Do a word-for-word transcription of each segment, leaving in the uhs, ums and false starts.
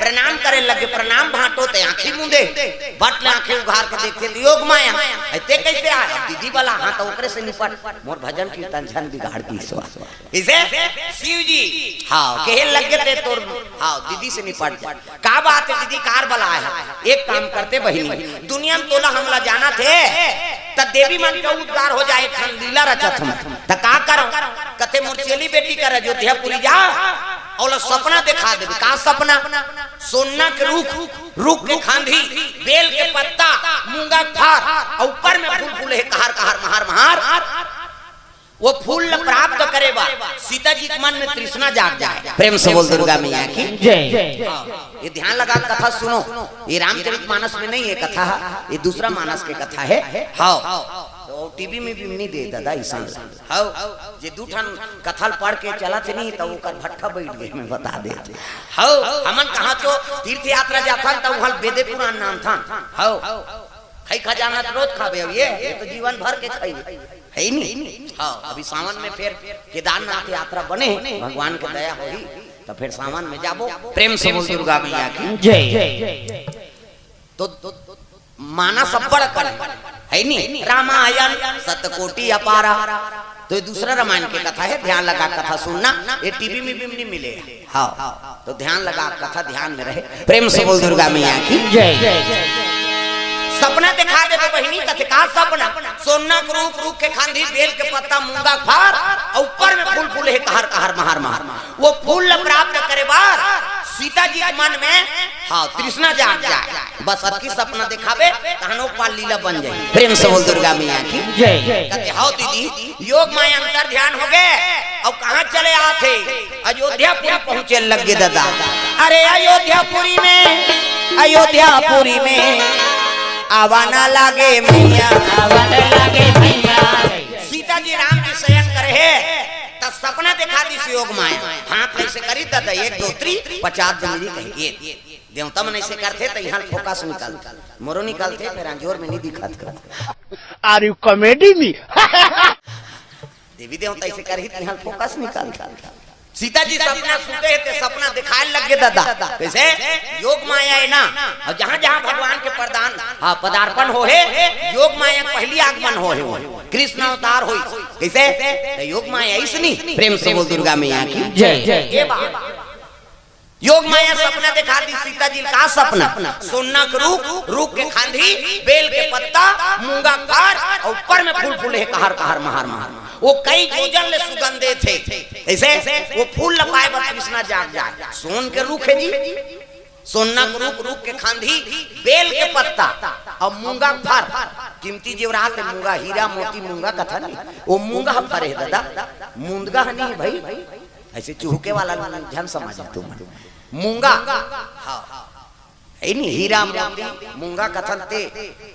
प्रणाम करे लगे, प्रणाम भांटो ते आंखी मूंदे, बट ले आंखी उघार के देखथे त योग माया, अइ ते कइसे आय? अब दीदी वाला, हाँ, त ओकरे से निपट, मोर भजन कीर्तन झन बिगाड़ दीस वा। कइसे? शिव जी, हाँ, कहे लगे ते तोर, हाँ, दीदी से निपट जा। का बात हे दीदी, कार बलाय हस? एक काम करते बहिनी, दुनिया म तोला हमला जानथे, त देवी मन के उद्धार हो जाय, एक ठन लीला रचत हंव, त का करंव? कथे मोर चेली बेटी कर अयोध्यापुरी जा, अउ ओला सपना देखा देबे। का सपना? सोना के रूख, रूख के खांधी, बेल के पत्ता, मूंगा के फर, अउ ऊपर में फूल फूले हे, कहार कहार, महार महार। वो फूल ल प्राप्त करे बर सीता जी के मन में तृष्णा जाग जाय। प्रेम से बोल दुर्गा मैया की। जय। हाँ, ये ध्यान लगा के कथा सुनो, ये रामचरित मानस में नहीं हे कथा, ये दूसरा मानस के कथा हे। हाँ, तो टीवी में भी नहीं दे दादा, ईशान। हाँ, जे दू ठन कथा ल पढ़ के चलथे नहीं, त ओकर भट्ठा बइठ गे, मैं बता देत हंव। हमन कहां तो तीर्थ यात्रा जाथन, त उहां बेदे पुरान नानथन। हाँ, खई खजाना त रोज खाबे, अब ये, ये तो जीवन भर के खई, हे नी? हाँ, अभी सावन में फेर केदारनाथ यात्रा बने, भगवान के दया होही, त फेर सावन में जाबो। प्रेम से बोल दुर्गा मैया की। जय। तो मानस अब्बड़ अकन हे, हे नी? रामायण सतकोटि अपारा। तो ये दूसरा रामायण के कथा हे, ध्यान लगा कथा सुनना, ये टीवी में भी नहीं मिले। हाँ, तो ध्यान लगा, कथा ध्यान में रहे। प्रेम से बोल दुर्गा मैया की। जय। सपना देखा देबे बहिनी, कथे का सपना? सोना के रूख, रूख के खांधी, बेल के पत्ता, मूंगा के फर, अउ ऊपर में फूल फूले हे, कहार कहार, महार महार। वो फूल ल प्राप्त करे बर सीता जी के मन में, हाँ, तृष्णा जाग जाय। बस अतकी सपना देखाबे, तहन ओ पार लीला बन जाही। प्रेम से बोल दुर्गा मैया की। जय। कथे, "हव दीदी, योग माया अंतर ध्यान होगे, अउ कहां चले आथे?" अयोध्यापुरी पहुंचे लगे दादा। अरे अयोध्यापुरी में, अयोध्यापुरी में आवा ना लागे मैया। आवा ना लागे मैया। सीता जी राम जी शयन करे हे, त सपना देखा दिस योग माया। हाथ अइसे करिस दादा, एक दो तीन, पचास दिन जी कहिके। देवता मन अइसे करथे त इहां फोकस निकलथे, मोरो निकलथे, फेर अंजोर में नहीं दिखत। Are you comedy me? देवी देवता अइसे करही त इहां फोकस निकलथे। सीता जी सपना सुते हे, ते सपना देखाय लगे दादा। कइसे? योग माया हे ना, अउ जहां जहां भगवान के प्रदान, हाँ, पदार्पण होहे, योग माया के पहिली आगमन होहे, कृष्ण अवतार होइस। कइसे? त योग माया अइसनी। प्रेम से बोल दुर्गा मैया की। जय। ये बात। योग माया सपना देखा दिस सीता जी ल। का सपना? सोना के रूख, रूख के खांधी, बेल के पत्ता, मूंगा के फर, अउ ऊपर में फूल फूले हे, कहार कहार, महार महार। वो कई योजन ले सुगंध देथे। कइसे? वो फूल ल पाय बर तृष्णा जाग जाय। सोन के रूख हे जी, सोना के रूख, रूख के खांधी, बेल के पत्ता अउ मूंगा के फर। कीमती जेवरात हे मूंगा, हीरा मोती मूंगा कथन, वो मूंगा फरे हे दादा, मूंदगा नहीं हे भाई। अइसे चुहके वाला झन समझ तुमन। मूंगा, हाँ, हे नी, हीरा मोती, मूंगा कथन ते,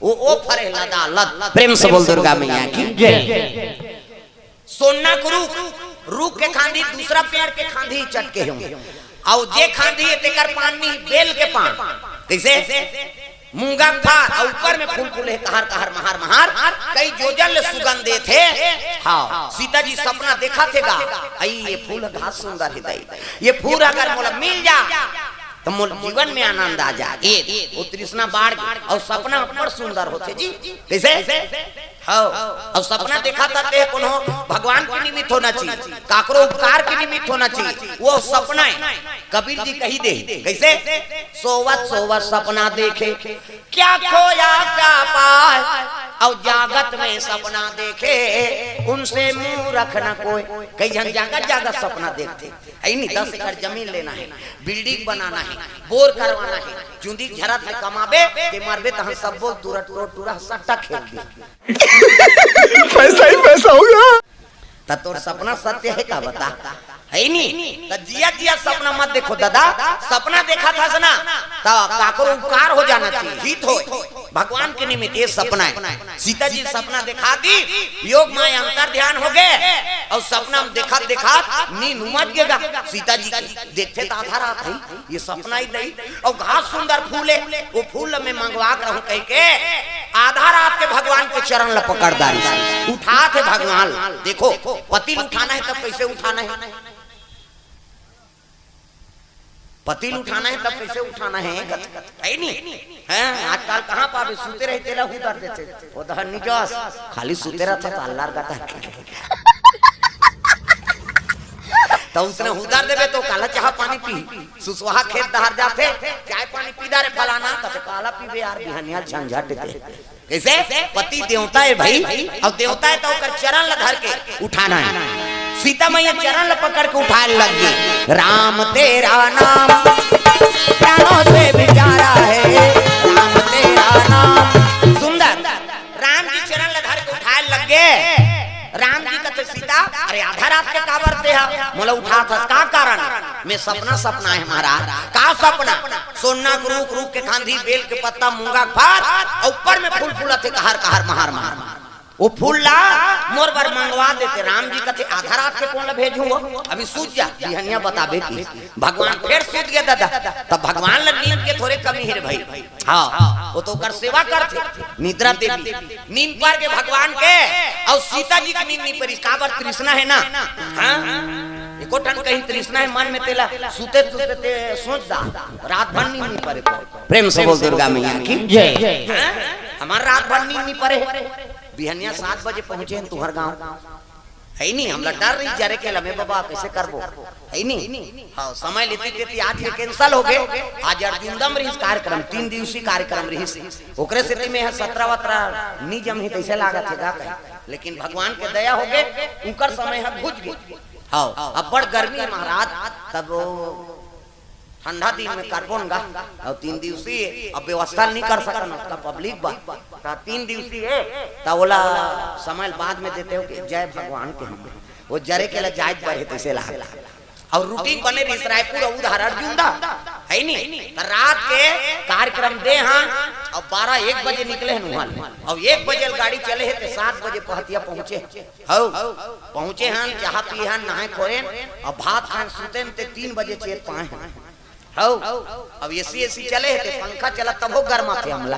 वो, वो फरे लदा लद। प्रेम से बोल दुर्गा मैया की। जय। सोना के रूख, रूख के खांधी, दूसरा पेड़ के खांधी चटके हों। अउ जे खांधी हे तेकर पान नहीं, बेल के पान। कइसे? मूंगा के फर, अउ ऊपर में फूल फूले हे, कहार कहार, महार महार, कई योजन ले सुगंध देथे। हाँ, सीता जी सपना देखथे गा, अई ये फूल घास सुंदर हे दई, ये फूल अगर मोला मिल जा, त मोला जीवन में आनंद आ जा। ये, वो तृष्णा बाढ़ गे, अउ सपना बड़ सुंदर होथे जी। कइसे? हव, अउ सपना देखत हस ते कोनो भगवान के निमित्त होना चाहिए, काकरो उपकार के निमित्त होना चाहिए, वो सपना हे। कबीर जी कहि दे, कइसे? "सोवत सोवत सपना देखे, क्या खोया क्या पाए, अउ जागत में सपना देखे, उनसे मूरख न कोई।" कई झन जागत जागत सपना देखथे, हे नी, दस एकड़ जमीन लेना हे, बिल्डिंग बनाना हे, बोर करवाना हे, चुंदी झरत ले कमाबे, ते मरबे तहन सब्बो टूरा टूरा टूरा सट्टा खेल दे। पैसा ही पैसा होगा। त तोर सपना सत्य हे का बता? हे नी? त जियत जियत सपना मत देखो दादा, सपना देखत हस ना, त काकरो उपकार हो जाना चाहिए, हित होय, भगवान के निमित्त ये सपना हे। सीता जी सपना देखा दिस, योग माया अंतर ध्यान होगे, अउ सपना में देखत देखत नींद उमज गे गा सीता जी के। देखथे त आधा रात हे, ये सपना ही नहीं। अउ घास सुंदर फूल हे, वो फूल मैं मंगवा के रहूं कहिके आधा रात के भगवान के चरण ल पकड़ डारिस। उठाथे भगवान ल। देखो, पति ल उठाना हे तब कइसे उठाना हे? पति ल उठाना हे, तब कइसे उठाना हे? है नहीं? हैं? आजकल कहाँ पाबे, सुते रहे तेला हुदर देथे। वो दहर निजस, खाली सुते रहथे त अल्लार गता। त उसने हुदर देबे त काला चाह पानी पी, सुसवाहा खेत दहर जाथे, चाय पानी पी डारे फलाना, त काला पीबे यार, बिहनिया झंझट दे। कइसे? पति देवता हे भाई, अउ देवता हे त ओकर चरण ल धर के उठाना हे। सीता मैया चरण ल पकड़ के उठाए लग गे। राम तेरा नाम प्राणों से भी प्यारा है, राम तेरा नाम। सुंदर। राम जी चरण ल धर के उठाए लग गे। राम जी कथे, सीता, अरे आधा रात के काबर ते हा मोला उठात हस, का कारण? मैं सपना सपनाए हंव महाराज। का सपना? सोना के रूख, रूख के खांधी, बेल के पत्ता, मूंगा के फर, अउ ऊपर में फूल फूलत हे, कहर कहर, महार महार। वो फूल ला मोर बर मंगवा देते। राम जी कथे, आधा रात के कोन ला भेजहूं वो? अभी सूत जा, बिहनिया बताबे कि। भगवान फेर सूत गे दादा। तब भगवान ला नींद के थोरे कमी हे रे भाई। हाँ, वो तो ओकर सेवा करथे। निद्रा देवी, नींद पर गे भगवान के, अउ सीता जी के नींद नहीं परिस, काबर? तृष्णा हे ना। हाँ, एको ठन कहीं तृष्णा हे मन में तेला, सुते सुते ते सोच डार, रात भर नींद नहीं परे। प्रेम से बोल दुर्गा मैया की। जय। हाँ? हमर रात भर नींद नहीं परे। बिहनिया सात बजे पहुंचे हन तुंहर गांव। हे नहीं, हमला डर रहिस जरे के लमे बाबा, कइसे करबो? हे नहीं? हाँ, समय लेती देती आज ये cancel हो गे। आज अर्जुंदम रहिस कार्यक्रम, तीन दिवसीय कार्यक्रम रहिस। ओकरे सेती में सतरा वतरा नी जमही तइसे लागत हे गा कहे। लेकिन भगवान के दया हो गे, उंकर समय ह घुच गे। हाँ, अब्बड़ गर्मी महाराज, तब वो ठंडा दिन में करबो न गा, अउ तीन दिवसीय अब व्यवस्था नहीं कर सकन, ओतका public बा, त तीन दिवसीय, त ओला समय बाद में देते हो कि जय भगवान के हम, वो जरे के ला जायज बढ़े तइसे ला। अउ routine बने रहिस रायपुर अउ उधार अर्जुंदा, हे नहीं? त रात के कार्यक्रम दे हन, अउ बारह एक बजे निकले हन उहां ले, अउ एक बजे गाड़ी चले हे, त सात बजे पहतिया पहुंचे। हव, पहुंचे हन, चाह पिए हन, नहाए खोएन, अउ भात खाएन, सुतेन ते तीन बजे चेत पाए हन। हव, अब AC, AC चले हे, ते पंखा चलत तभो गरमाथे हमला।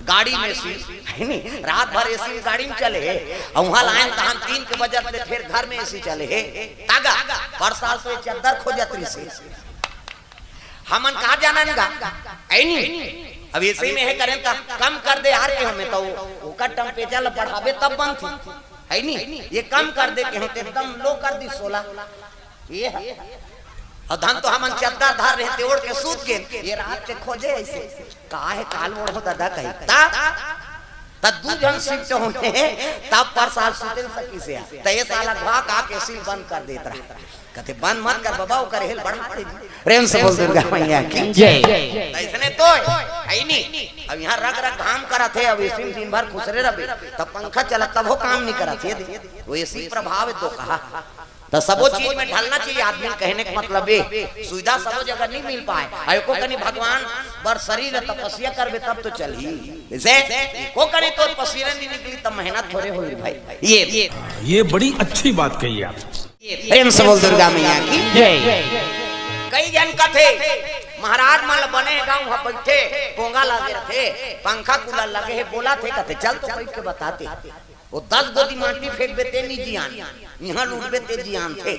गाड़ी में AC, हे नहीं, रात भर AC में गाड़ी में चले हे, अउ उहां लाएन तहां तीन के बजत ले फेर घर में AC चले हे। तागा, पर साल तो ये चद्दर खोजत रहिस हे। हमन का जानन गा, हे नहीं? अब AC में हे करेन त कम कर दे यार के हमें तो ओकर temperature ल बढ़ाबे तब बनथे, हे नहीं? ये कम कर दे के हम त एकदम low कर दिस सोला। ये हे। अउ धन तो हमन चद्दर धर रहे ते ओढ़ के सूत गेन, ये रात के खोजे अइसे। का हे काल ओढ़ो दादा कही। ता, त दू झन शिफ्ट होने, तब पर साल सुते सकिस हे। त ये साला घुआ का के AC ल बंद कर देत रहा। कथे, "बंद मत कर बाबा, ओकर हेल बढ़ा दे।" प्रेम से बोल दुर्गा मैया की। जय। अइसने तो हे, हे नहीं? अब इहां रग रग घाम करत हे, अब AC में दिन भर खुसरे रहबे, तब पंखा चलत तभो काम नहीं करत हे। वो AC प्रभाव हे तो कहा। त सबो चीज में ढलना चाहिए, आदमी कहने के मतलब ये, सुविधा सबो जगह नहीं मिल पाए। अउ एको कनी भगवान बर शरीर तपस्या करबे तब तो चलही। जइसे एको कनी तो पसीना नहीं निकली, त मेहनत थोरे होही भाई। ये ये बड़ी अच्छी बात कही आप। प्रेम से बोल दुर्गा मैया की। जय। कई झन कथे, महाराज मन ल बने गांव ह बइठे, पोंगा लगे रथे, पंखा कूलर लगे हे, बोलथे, कथे, "चल तो बइठ के बताते।" वो दस गोदी माटी फेंकबे ते नी जियान, इहां लूटबे ते जियानथे।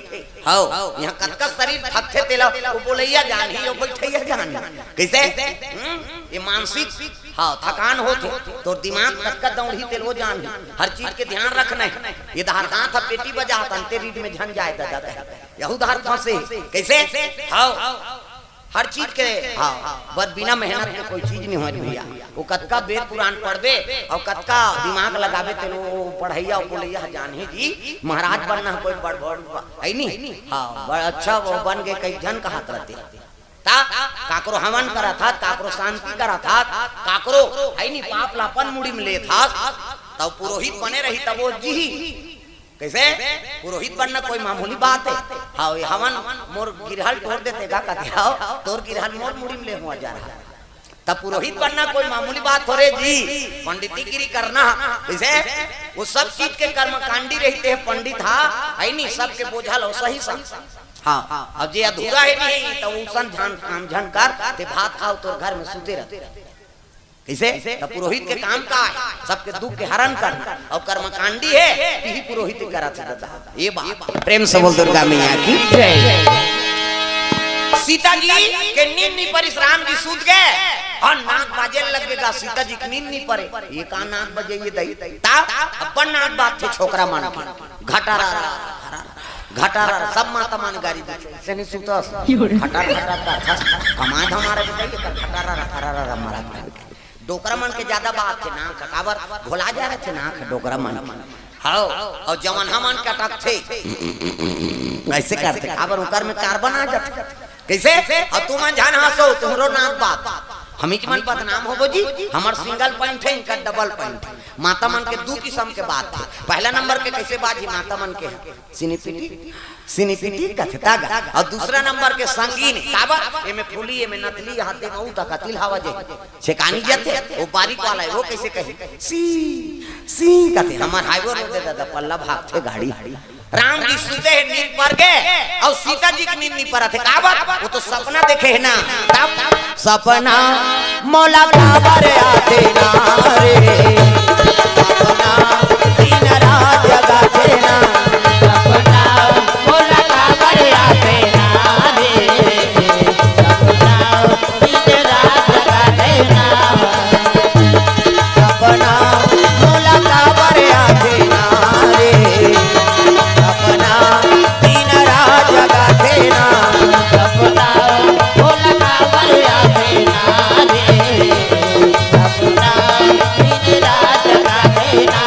हव, इहां कतका शरीर थकथे तेला, वो बोलइया जानही, वो बइठइया जानही। कइसे? हम्म? ये मानसिक हाँ, थकान होथे, तोर दिमाग कतका दौड़ही तेल वो जानही। हर चीज के ध्यान रखना हे। ये दहर हाथ ह पेटी बजात, अंते रीढ़ में झन जाए दादा कहे। यहू दहर फंसे। कइसे? हव। हर चीज के, हाँ, बस बिना मेहनत के कोई चीज नहीं होय भैया। वो कतका वेद पुराण पढ़बे अउ कतका दिमाग लगाबे तेल वो पढ़इया, वो बोलइया जानही जी, महाराज बनना हे कोई बड़, बड़, हे नहीं? हाँ, बड़ अच्छा वो बन गे, कई झन कहत रहते। त काकरो हवन करत हस, काकरो शांति करत हस, काकरो हे नहीं पाप ला अपन मुड़ी में लेत हस, त पुरोहित बने रही तब वो जीही। कइसे? पुरोहित बनना कोई मामूली बात हे? हाँ, ये हवन मोर गिरहल टोर देते गा कथे, हव, तोर गिरहल मोर मुड़ी में ले हुआ जा रहा। त पुरोहित बनना कोई मामूली बात थोरे जी, पंडितीगिरी करना। कइसे? वो सब चीज के कर्मकांडी रहिथे पंडित हा, हे नहीं? सबके बोझा ल सही सही। हाँ, अब जे अधूरा हे नहीं, त वो सन झन, काम झन कर, ते भात खाव तोर घर में सुते रह। कइसे? त पुरोहित के काम का हे? सबके दुख के हरण करना। अउ कर्मकांडी हे, तिही पुरोहित करत हे दादा। ये बात। प्रेम से बोल दुर्गा मैया की। जय। सीता जी के नींद नी परिस, राम जी सूत गए अउ नाक बाजे लग गे गा। सीता जी के नींद नी परे, ये का नाक बजे ये दई? ता अपन नाक बाजथे छोकरा मन के, घटारा घटारा, सब माता मन गारी दे, से नहीं सूतस, घटार घटार का था, कमाए धमारा बताइए, घटारा घटारा मारा। डोकरा मन के ज्यादा बात थे नाक, काबर भोला जा रहे थे नाक डोकरा मन। हाँ, अउ जवन हमन कटक थे, ऐसे करते, काबर ओकर में कार्बन आ जाथे। कैसे? अउ तुमन झन हंसो, तुम्हरो नाक बात। हमीच मन बदनाम होबो जी, हमर सिंगल पॉइंट है, इनका डबल पॉइंट है। माता मन के दू किस्म के बात है। पहला नंबर के कैसे बात ही माता मन के है? सिनीपिटी, सिनीपिटी कथे तागा। अउ दूसरा नंबर के संगीन, काबर? एमे फूली, एमे नथली, हाथे में उता का तिल हवा जे। छेकानी जथे, वो बारीक वाला है, वो कैसे कही? सी, सी कथे, हमर हाईवे रोड दे दादा, पल्ला भागथे गाड़ी। राम जी सुते हे, नींद पर गे, अउ सीता जी के नींद नी परत हे। काबर? वो तो सपना देखे हे ना। तब सपना मोला काबर आथे ना रे, सपना दिन रात जगाथे ना। सपना मोला काबर आथे ना रे, सपना दिन रात जगाथे ना। सपना मोला काबर आथे ना रे, सपना दिन रात जगाथे ना। सपना मोला काबर आथे ना रे, सपना दिन रात जगाथे ना।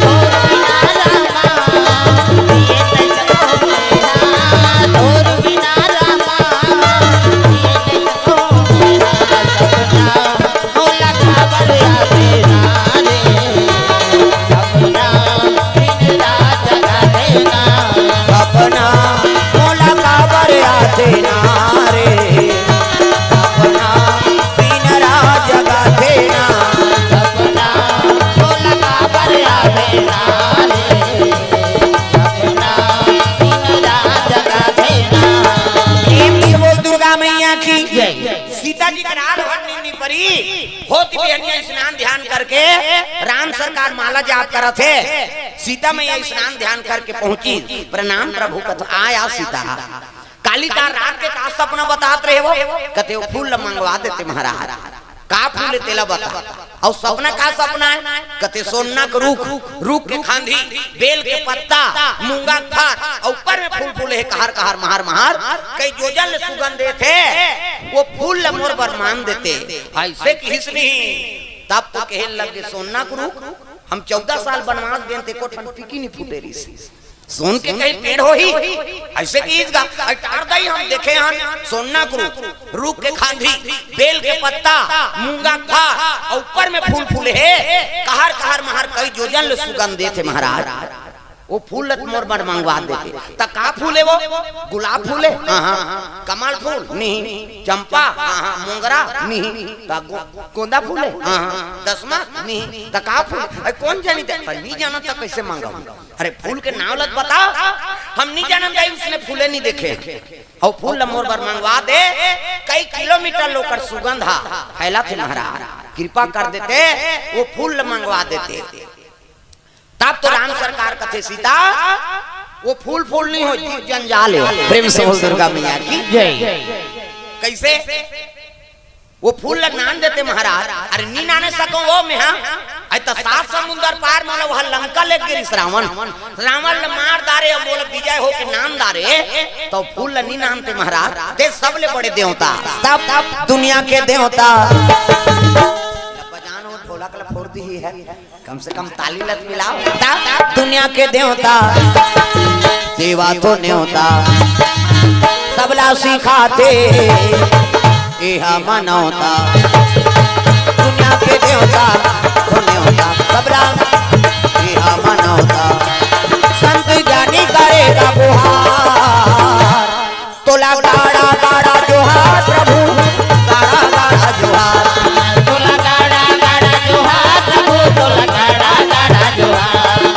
तोर बिना रामा, जिए नहीं सकूं मैं ना, तोर बिना रामा, जिए नहीं सकूं मैं ना। सपना मोला काबर आथे ना रे, सपना दिन रात जगाथे ना। सपना मोला काबर आथे ना रे, सपना दिन रात जगाथे ना। सपना मोला काबर आथे ना रे, सपना दिन रात जगाथे ना। प्रेम से बोल दुर्गा मैया की जय। सीता जी के रात भर नींद नी परी। होती बिहनिया स्नान ध्यान करके राम सरकार माला जाप करत हे। सीता मैया स्नान ध्यान करके पहुंची। प्रणाम प्रभु कथ आया सीता। काली का रात के का सपना बतात रहे हो? कथे वो फूल ल मंगवा देते महाराज। का फूल हे तेला बता। अउ सपना का सपना हे? कथे सोना के रूख, रूख के खांधी, बेल के पत्ता, मूंगा के फर, अउ ऊपर में फूल फूले हे, कहर कहर, महार महार, कई जोजन ले सुगंध देथे। वो फूल ल मोर बर मांग देते। ऐसे किहिस नहीं। तब तो कहे लगे, सोना के रूख, हम चौदह साल बनवास गेन ते एको ठन पीकी नहीं फूटे रहिस। सोन के कहीं पेड़ होही, ऐसे किहिस गा। अटार दाई हम देखे हन, सोना के रूख, रूख के खांधी, बेल के पत्ता, मूंगा के फर, अउ ऊपर में फूल फूले हे, कहर कहर महार कई जोजन ले सुगंध देथे महाराज। वो फूल ल मोर बर मंगवा देते। त का फूल हे वो? गुलाब फूल हे? हाँ, हाँ। कमल फूल? नहीं। चंपा? हाँ, हाँ। मोंगरा? नहीं। त गो-, गोंदा फूल हे? हाँ, हाँ। दसमा? नहीं। त का फूल? अरे कोन जानी ते? पर नहीं जाना त कैसे मंगाऊं? अरे फूल के नाव ल त बता। हम नहीं जानन दाई, उसने फूले नहीं देखे। अउ फूल ल मोर बर मंगवा दे। कई किलोमीटर ले ओकर सुगंध हा फैलत हे महाराज। कृपा कर देते, वो फूल ल मंगवा देते। तब तो राम सरकार कथे सीता, वो फूल फूल नहीं हो, जीव जंजाल हे। प्रेम से बोल दुर्गा मैया की जय। कैसे? वो फूल ल नान देते महाराज। अरे नी नाने सको वो में, हाँ। अरे त सात समुंदर पार मोला वहाँ लंका ले गिरिस रावण। रावण ल मार डारे अउ मोला विजय होके नान डारे। त फूल ल नी नानते महाराज। ते सबले बड़े देवता। तब दुनिया के देवता। बजानो ढोलक ल फोड़ दी है। कम से कम ताली ल त मिलाओ। ता दुनिया के देवता, सेवा तो न्योता, सबला सिखाथे, एहा मनौता। दुनिया के देवता, तो न्योता, सबला, एहा मनौता। संत ज्ञानी करेगा गुहार। तोला गाड़ा गाड़ा